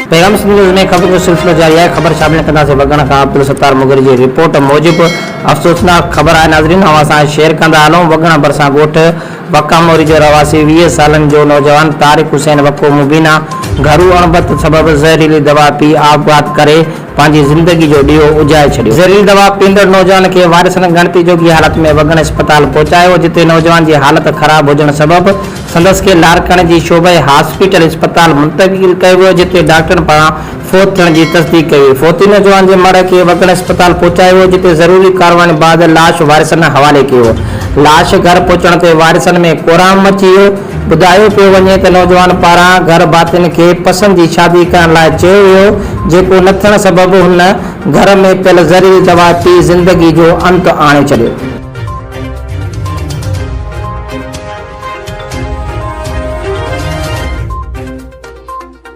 پيغام سنڌ نيوز ۾ خبرن جو سلسلو جاري آهي، خبر شامل ڪنداسين وڳڻ کان عبدالستار مغري جي رپورٽ موجب افسوسناڪ خبر آهي ناظرين اوهان سان شيئر ڪندا هلون وڳڻ ڀرسان ڳوٺ وڪا موري جو رهواسي 20 سالن جو نوجوان طارق حسين وڪو مبينا گهرو اڻبت سبب زهريلي دوا پي آپگهات ڪري پنهنجي زندگي جو ڏيئو اجهائي ڇڏيو. زهريلي دوا پيئندڙ نوجوان کي وارثن ڳڻتي جوڳي حالت ۾ وڳڻ اسپتال پهچايو، جتي نوجوان جي حالت خراب هجڻ سبب سندس کي لاڙڪاڻي جي شعبه هاسپيٽل اسپتال منتقل ڪيو ويو، جتي ڊاڪٽرن پاران فوت ٿيڻ جي تصديق ڪئي وئي. فوتي نوجوان جي مڙهه کي وڳڻ اسپتال پهچايو ويو، جتي ضروري ڪاررواين بعد لاش وارثن حوالي ڪيو ويو. لاش گهر پهچڻ تي وارثن ۾ ڪهرام مچي ويو. ٻڌايو پيو وڃي ته نوجوان پاران گهر ڀاتين کي پسند جي شادي ڪرڻ لاء چيو ويو، جيڪو نه ٿيڻ سبب هن گهر ۾ پيل زهريلي دوا پي زندگي جو انت آڻي ڇڏيو.